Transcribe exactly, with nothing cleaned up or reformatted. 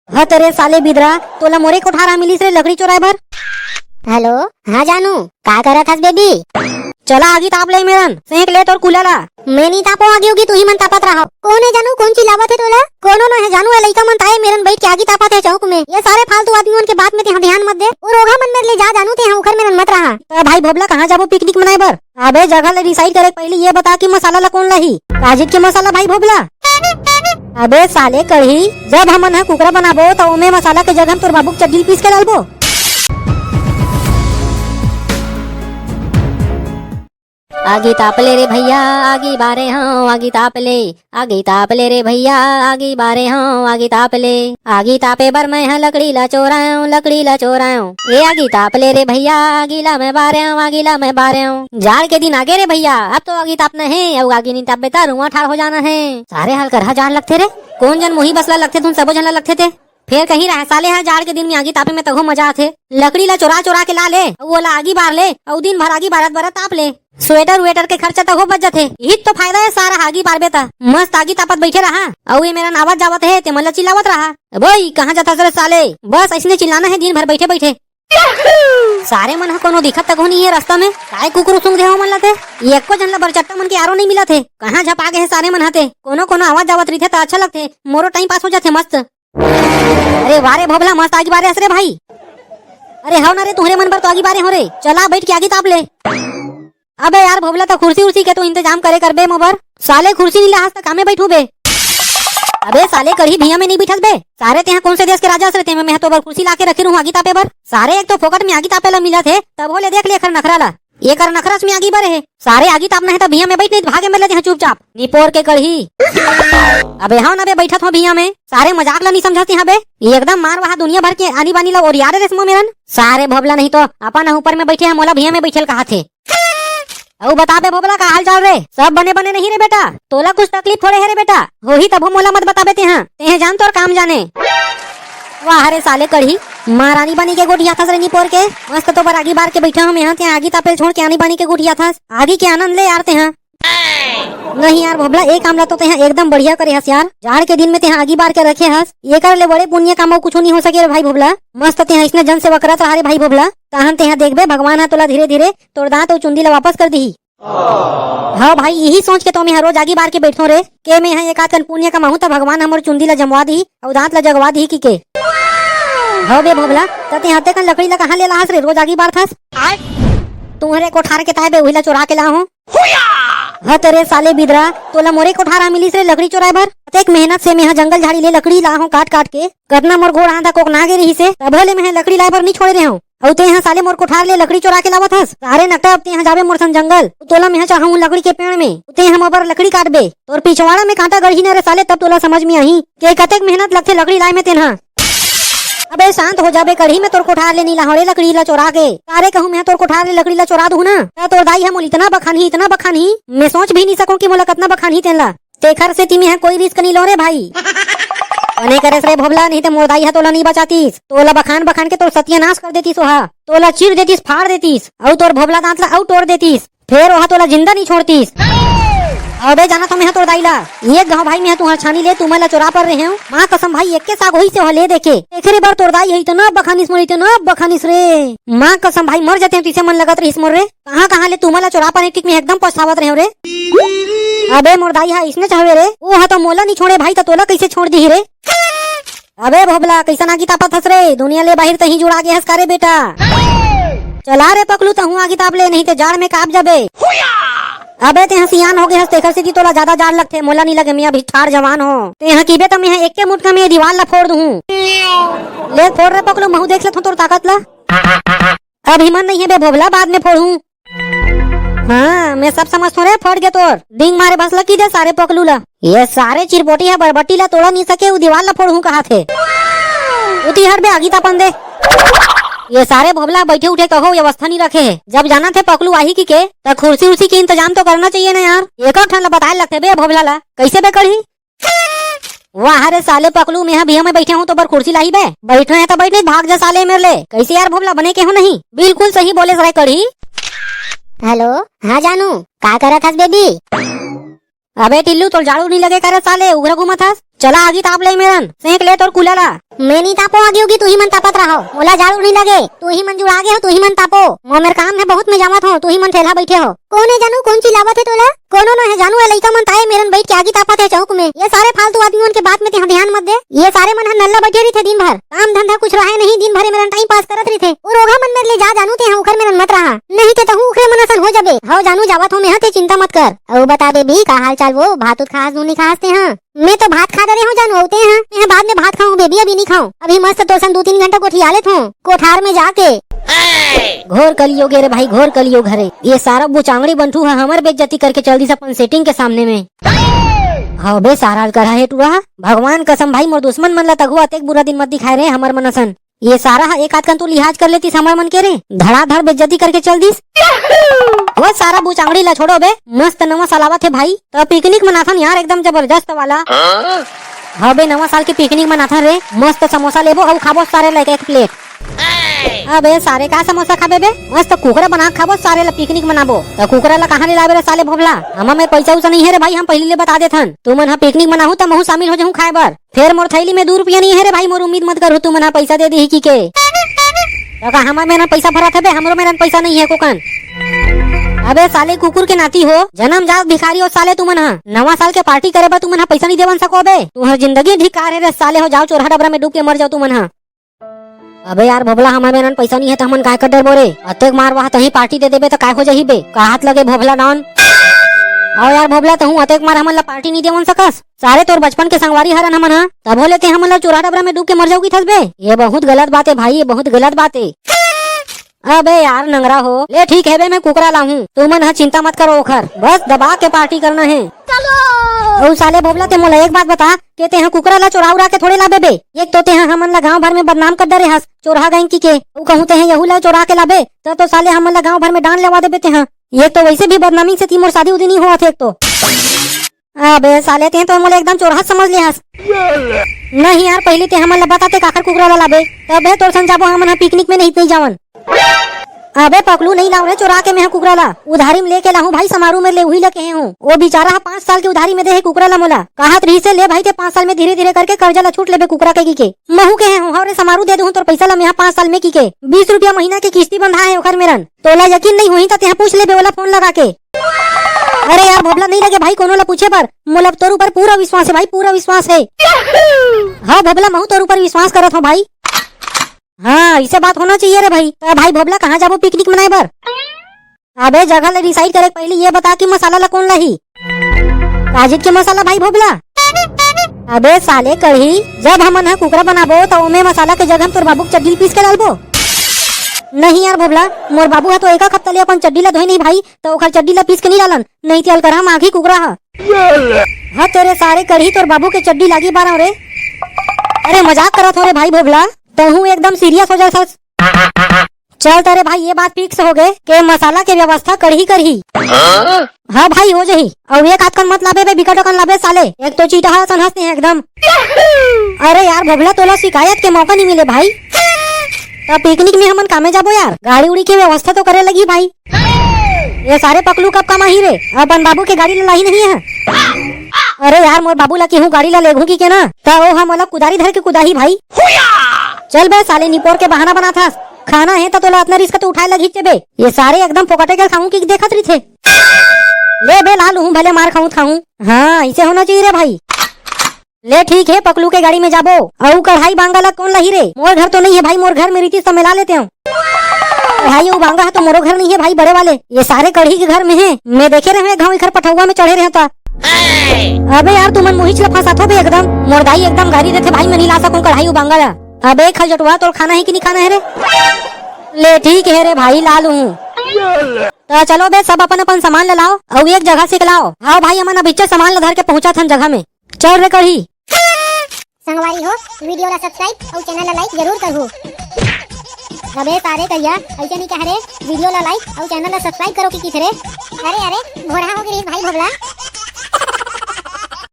हत रे साले बिदरा, तोला मोरे कोठार हा मिलिस रे लकड़ी चोराय बर। हेलो, हाँ जानू, का करत हस बेबी? चला आगी ताप ले मेरन, सेंक ले तोर कूला ला। मैं नहीं तापो आगी उगी, तुही मन तापत रहा। कौन है जानू, कौन चिल्लावत है तोला? कोनो नो है जानू, ए लइका मन ताए मेरन बैठ के आगी तापत है चौक में। ये सारे फालतू आदमी मन के बात में तेहा ध्यान मत दे। वो रोगा मन मेर ले जा जानू, तेहा उखर मेरन मत रहा। त भाई भोबला कहाँ जाबो पिकनिक मनाए बर? अबे जगह ले डिसाइड करे के पहिली ये बता कि मसाला ला कौन लाही? काजित के मसाला भाई भोबला? अबे साले कढ़ी, जब हमन ह कुकरा बनाबो त ओमे मसाला के जगह तोर बाबू के चड्डी ल पीस के डालबो। आगी ताप ले रे भैया, आगी बारे हंव, आगी ताप ले। आगी ताप ले रे भैया, आगी बारे हंव, आगी ताप ले। आगी तापे बर मैं ह लकड़ी ला चोरायंव, लकड़ी ला चोरायंव। ए आगी ताप ले रे भैया, आगी ला मैं बारेंव, आगी ला मैं बारेंव। जाड़ के दिन आगे रे भैया, अब तो आगी तापना हे, अउ आगी नी तापबे त रुआं ठाड़ हो जाना हे। सारे हलकरहा जाड़ लगथे रे, कौन जन मोही बस ला लगथे, तुम सबो जन ला लगथे ते। फेर कहीं रहे साले ह जाड़ के दिन में आगी तापे में तभो मजा आथे। लकड़ी ला चोरा चोरा के ला ले, अउ ओला आगी बार ले, अउ दिन भर आगी बारत बारत ताप ले। स्वेटर वेटर के खर्चा त हो बच जथे। इही तो फायदा हे सारा आगी बारबे त। मस्त आगी तापत बैठे रहा, अउ ये मेरन आवत जावत हे, ते मन ला चिल्लावत रहा। "अबोई, कहाँ जाथस रे साले?" बस अइसने चिल्लाना हे दिन भर बैठे बैठे। सारे मन ह कोनो दिखत तको नहीं हे रास्ता में। काय कुकुर सूंघ दे हो मन ला ते? एको झन ला बरचट्टा मन के आरो नहीं मिलत हे। कहाँ झपा गे हे सारे मन ह ते? कोनो कोनो आवत जावत रहिथे त अच्छा लगथे। मोरो टाइम पास हो जाथे मस्त। अरे वाह रे भोभला, मस्त आगी बारे हस रे भाई। अरे हव ना रे, तुहरे मन बर तो आगी बारे हो रे। चला बैठ के आगी ताप ले। अबे यार भोभला, तो कुर्सी उर्सी के तो इंतजाम करे करबे मोबर। साले कुर्सी नी लाहस त कामे बैठू बे। अबे साले कढ़ी, भिया में नहीं बिठस बे। सारे तेहा कौन से देश के राजा हस रे, तेमे मैं तो बर कुर्सी ला के रखे रहूं आगी तापे बर। सारे एक तो फोकट में आगी तापे ला मिलत हे, तभो ले देख ले एखर नखरा ला। एकर नखरस में आगी बरे हे। सारे आगी तापना हे त भिया में बैठ, नहीं त भागे मेर ले तेहा चुपचाप। निपोर के कढ़ी। अबे हव ना बे, बैठत हो भिया में। सारे मजाक ला नहीं समझत तेहा बे। एकदम मार वहा दुनिया भर के आनी बानी ला ओरिया रे रेसमो मेरन। सारे भोभला नहीं तो अपन ऊपर में बैठे हे, मोला भिया में बैठे ल कहाथे। अउ बता बे भोभला, का हाल चाल रे? सब बने बने नहीं रे बेटा? तोला कुछ तकलीफ थोड़े हे रे बेटा? होही तभो मोला मत बताबे तेहा। तेहे जान तोर काम जाने। वाह रे साले कढ़ी, महारानी बनी के गोठियाथस रे निपोर के। मस्त तो बर आगी बार के बैठा हूँ मैं, तेहा आगी तापेल छोड़ के आनी बानी के गोठियाथस। आगी के आनंद ले यार तेहा। नहीं यार भोभला, ए काम ला तो तेहा एकदम बढ़िया करे हस यार। जाड़ के दिन में तेहा आगी बार के रखे हस, एकर ले बड़े पुण्य काम अउ कुछो नहीं हो सके रे भाई भोभला। मस्त तेहा इसने जन सेवा करत रहा रे भाई भोभला, तहन तेहा देखबे भगवान ह तोला धीरे धीरे तोर दांत अउ चुंदी ला वापस कर दिही। हाँ भाई, यही सोच के तो मैं रोज आगी बार के बैठो रे, के मैं एक आध कन पुण्य कमाहूं त भगवान हमर चुंदी ला जमवा दिही अउ दांत ला जगवा दिही की के। हव बे भोभला, त तें हते कन लकड़ी ला कहाँ ले लाहस रे, रोज आगी बारथस? तुम्हरे कोठार के ताय बे, उही ला चोरा के लाहूं। हत रे साले बिदरा, तोला मोरे कोठार हा मिलिस रे लकड़ी चोराय बर। अतेक मेहनत से मेहा जंगल झाड़ी ले लकड़ी लाहूं काट काट के, कतना मोर गोड़ हाथ हा कोकना गे रहिसे, तभो ले मेहा लकड़ी लाय बर नी छोड़े रेहूं। अउ तेहा साले मोर कोठार ले लकड़ी चोरा के लावत हस। सारे नकटा, अब तेहा जाबे मोर संग जंगल, तोला मेहा चढ़ाहूं लकड़ी के पेड़ में, तेहा मोर बर लकड़ी काटबे। तोर पिछवाड़ा में कांटा गड़ही न रे साले, तब तोला समझ में आही के कतेक मेहनत लगथे लकड़ी लाय में तेन हा। अबे शांत हो जाबे कढ़ी, में तोर कोठार ले नी लाहूं रे लकड़ी ला चोरा के। सारे कहूं मैं तोर कोठार ले लकड़ी ला चोरा दूं ना, त तोर दाई हा मोला इतना बखानही, इतना बखानही, मैं सोच भी नी सकूं कि मोला कतना बखानही तेन ला। तेखर सेती मेहा कोई रिस्क नी लों रे भाई। बने करेस रे भोभला, नहीं त मोर दाई हा तोला नी बचातिस। तोला बखान बखान के तोर सत्यानाश कर देतिस ओहा। तोला चीर देतिस, फाड़ देतिस, अउ तोर भोभला दांत ला अउ टोर देतिस। फेर ओहा तोला जिंदा नी छोड़तिस। अबे जाना तो मेहा तोर दाई ला। एक गांव भाई मेहा तुंहर छानी ले तुमन ला चोरा पर रेहेंव। मां कसम भाई, एके साग होइसे ओहा ले देखे। एखरे बर तोर दाई हा इतना बखानिस मोला, इतना बखानिस रे। मां कसम भाई, मर जातेंव तइसे मन लगत रहिस मोर रे। कहां कहां ले तुमन ला चोरा पाने टिक में एकदम पछतावत रहेंव रे। अबे मोर दाई हा इसने चाहवे रे, ओ हा तो मोला नी छोड़े भाई, त तोला कइसे छोड़ दिही रे? अबे भोभला, कइसन आगी तापत हस रे? दुनिया ले बाहिर तहीं जुड़ा गे हस का रे बेटा? चला रे पकलू, तहूं आगी ताप ले, नहीं ते जाड़ में काप जाबे। अबे तेहा सियान हो गे हस, तेखर सेती तोला जादा जाड़ लगथे, मोला नी लगे, मैं अभी ठाड़ जवान हो। तेहा कीबे त मेहा एके मुटका में दीवाल ला फोड़ दूं। ले फोड़ रे पकलू, महूं देख लेथों तोर ताकत ला। अभी मन नहीं हे बे भोभला, बाद में फोड़हूं। हां, मैं सब समझथों रे, फट गे तोर। डींग मारे भसलकी दे सारे पकलू ला। ये सारे चिरपोटी हा बरबट्टी ला तोड़ा नहीं सके, उ दीवाल ला फोड़हूं कहाथे। उती हट बे, आगी तापन दे। ये सारे भोभला बैठे उठे कहो व्यवस्था नहीं रखे हे। जब जानथे पकलू आही की के, त कुर्सी उर्सी के इंतजाम तो करना चाहिए ना यार। एक ठन ला बताए लगथे बे भोभला ला। कइसे बे कढ़ी? वाह रे साले पकलू, मेहा भिया में बैठे हूं तो बर कुर्सी लाही बे। बैठे हे त बैठ, नहीं भाग जा साले मेर ले। कइसे यार भोभला, बने के हो नहीं? बिल्कुल सही बोलेस रे कढ़ी। हेलो, हां जानू, का करत हस बेबी? अबे टिल्लू, तोर जाड़ू नहीं लगे का रे साले, उघरा घूमत हस? चला आगी ताप ले मेरन, सेंक ले तोर कूला ला। मैं नी तापो आगी उगी, तुही मन तापत रहो, मोला जाड़ उड़ नी लगे, तुही मन जुड़ा गे हो, तुही मन तापो। मोर मेर काम हे बहुत, मैं जावत हो, तुही मन ठेलहा बैठे हो। कोन हे जानू, कोन चिल्लावत हे तोला? कोनो नो हे जानू, ए लइका मन ताए मेरन बैठ के आगी तापत हे चौक में। ये सारे फालतू आदमी मन के बात में तेहा ध्यान मत दे। ये सारे मन ह नल्ला बैठे रहिथे दिन भर, काम धंधा कुछ रहे नहीं, दिन भर ए मेरन टाइम पास करत रहिथे। ओ रोगहा मन मेर ले जा जानू, तेहा उखर मेरन मत रहा, नहीं ते तहू उखरे मन असन हो जाबे। हव जानू, जावत हो मैं ह, ते चिंता मत कर। अउ बता बेबी, का हाल चाल वो? भात उत खास, नून नी खास तेहा? मैं तो भात खा डरे हूँ जानू, अउ तेहा? मैं ह बाद में भात खाऊं बेबी, अभी नी खाऊं। अभी मस्त तोर सन दू तीन घंटा गोठिया लेत हूँ कोठार में जाके। घोर कलयुग हे रे भाई, घोर कलयुग हरे। ये सारा बुचांगड़ी बंटू ह हमर बेइज्जती करके चल दिस अपन सेटिंग के सामने में। हव बे सारा ल करा हे टूरा। भगवान कसम भाई, मोर दुश्मन मन ला तघुआ अतेक बुरा दिन मत दिखाए रे हमर मन असन। ये सारा ह एक आध कन तो लिहाज कर लेतिस हमर मन के रे, धड़ाधड़ बेइज्जती करके चल दिस। वो सारा बुचांगड़ी ला छोड़ो बे, मस्त नवा साल आवत हे भाई, त पिकनिक मनाथन यार, एकदम जबरदस्त वाला। हाँ बे, नवा साल के पिकनिक मनाथन रे, मस्त समोसा लेबो अउ खाबो सारे लइका एक प्लेट। अबे सारे का समोसा खाबे बे, मस्त कुकरा बना के खाबो सारे ला, पिकनिक मनाबो। त कुकरा ला कहाँ ले लाबे रे साले भोभला? हमर मेर पइसा उसा नहीं हे रे भाई, हम पहिली ले बता देथन। तुमन ह पिकनिक मनाहू त महू शामिल हो जाहूँ खाए बर। फेर मोर थैली में दू रुपया नहीं हे रे भाई, मोर उम्मीद मत करहू तुमन ह पइसा दे दिही कहिके। त का हमर मेरन पइसा भरत हबे? हमरो मेरन पइसा नहीं हे कोकन। अबे साले कुकुर के नाती हो, जनम जात भिखारी हो साले तुमन ह। नवा साल के पार्टी करे बर तुमन ह पइसा नहीं देवन सको बे। तुहर जिंदगी धिक्कार हे रे साले हो, जाओ चोरहा डबरा में डूब के मर जाओ तुमन ह। अबे यार भोभला, हमर मेरन पइसा नहीं हे त हमन काय कर डरबो रे? अतेक मार वाह तहीं पार्टी दे देबे त काय हो जाही बे? का हाथ लगे भोभला डॉन? अउ यार भोभला, तहूँ अतेक मार हमन ला पार्टी नहीं देवन सकस? सारे तोर बचपन के संगवारी हरन हमन ह, तभो ले ते हमन ला चोरहा डबरा में डूब के मर जाहू कहिथस बे। ये बहुत गलत बात हे भाई, ये बहुत गलत बात हे। अबे यार नंगरा हो, ले ठीक हे बे, मैं कुकरा लाहूँ, तुमन ह चिंता मत करो ओखर, बस दबा के पार्टी करना हे। अउ साले भोभला, ते मोला एक बात बता, के तेहा कुकरा ला चोरा उरा के थोड़े लाबे बे। एक तो तेहा हमन ला गांव भर में बदनाम कर डरे हस चोरहा गैंग कहिके, अउ कहूँ तेहा यहू ला चोरा के लाबे, त तो साले हमन ला गांव भर में डांड लेवा देबे तेहा। एक तो वैसे भी बदनामी से ती मोर शादी उदी नहीं होवत हे एक तो। अबे साले, ते तो मोला एकदम चोरहा समझ ले हस। नहीं यार, पहिली ते हमन ला बताते काखर कुकरा ला लाबे, तबे तोर संग जाबो हमन ह पिकनिक में, नहीं, नहीं जावन। अबे पकलू, नहीं लाऊं रे चोरा के मैं ह कुकरा ला, उधारी में लेके लाहूं भाई, समारू मेर ले उही ला कहे हूं। वो बेचारा ह पाँच साल के उधारी में दे हे कुकरा ला मोला, कहत रहिसे ले भाई ते पाँच साल में धीरे धीरे करके कर्जा ला छूट लेबे कुकरा के कहिके। महू कहे हूं, हव रे समारू, दे दूं तोर पइसा ला मैं ह पाँच साल में कहिके। बीस रुपया महीना के किस्ती बंधा हे ओखर मेरन। तोला यकीन नहीं होही त तेहा पूछ लेबे ओला फोन लगा के। अरे यार भोभला, नहीं लगे भाई कोनो ला पूछे बर, मोला तोर ऊपर पूरा विश्वास हे भाई, पूरा विश्वास हे। हाँ भोभला, महू तोर ऊपर विश्वास करत हूँ भाई। हाँ, इसे बात होना चाहिए रे भाई। त भाई भोभला, कहाँ जाबो पिकनिक मनाए बर? अबे जगह ले डिसाइड करे के पहिली ये बता कि मसाला ला कोन लाही? काजित के मसाला भाई भोभला? अबे साले कढ़ी, जब हमन ह कुकरा बनाबो त ओमे मसाला के जगह हम तोर बाबू के चड्डी ल पीस के डालबो। नहीं यार भोभला, मोर बाबू ह तो एक हफ्ता ले अपन चड्डी ला धोए नहीं भाई, त ओखर चड्डी ला पीस के नहीं डालन, नहीं ते अलकरहा माघी कुकरा ह। ह तेरे सारे कढ़ी, तोर बाबू के चड्डी लागी बारव रे। अरे मजाक करत हो रे भाई भोभला, तहूँ एकदम सीरियस हो जाथस। चल त रे भाई, ये बात फिक्स हो गे के मसाला के व्यवस्था कढ़ी करही। हाँ भाई, हो जाही। अउ एक आध कन मत लाबे बे, बिकट अकन लाबे साले। एक तो चीटा ह असन हंसते हैं एकदम। अरे यार भोभला, तोला शिकायत के मौका नहीं मिले भाई। त पिकनिक में हमन कामे जाबो यार, गाड़ी उड़ी के व्यवस्था तो करे लगी भाई। ये सारे पकलू कब कमाही रे, अपन बाबू के गाड़ी ला लाही नहीं है। अरे यार, मोर बाबू ला केहू गाड़ी ला लेगहूं कहिके ना, त ओ ह मोला कुदारी धर के कुदाही भाई। चल बे साले, निपोर के बहाना बनाथस। खाना हे त तोला अतना रिस्क तो उठाए लगही बे। ये सारे एकदम फोकटे के खाहूं कहिके देखत रहिथे। ले बे ला लूहूं, भले मार खाहूं त खाहूं। हाँ, इसे होना चाहिए रे भाई। ले ठीक हे, पकलू के गाड़ी में जाबो। अउ कढ़ाई बांगा ला कोन लाही रे? मोर घर तो नहीं हे भाई, मोर घर में रहितिस त मैं ला लेतेंव। कढ़ाई अउ बांगा ह तो मोरो घर नहीं हे भाई, बड़े वाले। ये सारे कढ़ी के घर में हे। मैं देखे रहेंव एक घांव एखर पठउवा में चढ़े रहेंव त। अबे यार, तुमन मुहिच ला फंसाथो बे एकदम। मोर दाई एकदम गारी देथे भाई, मैं नहीं ला सकूं कढ़ाई अउ बांगा ला। अबे खलजटवा, तोर खाना हे कि नहीं खाना हे रे? ले ठीक हे रे भाई, ला लूहूं। त चलो बे, सब अपन अपन सामान ला लाओ अउ एक जगह से लाओ। हाँ भाई, हमन अभिच्चे सामान ला धर के पहुंचत हन जगह में। चल रे कढ़ी। संगवारी हो, वीडियो ला सब्सक्राइब अउ चैनल ला लाइक जरूर करहू। अबे सारे करिया, ऐसे नहीं कह रे, वीडियो ला लाइक अउ चैनल ला सब्सक्राइब करो कि किथे रे। अरे अरे, भोरहा हो गे रे भाई भोभला।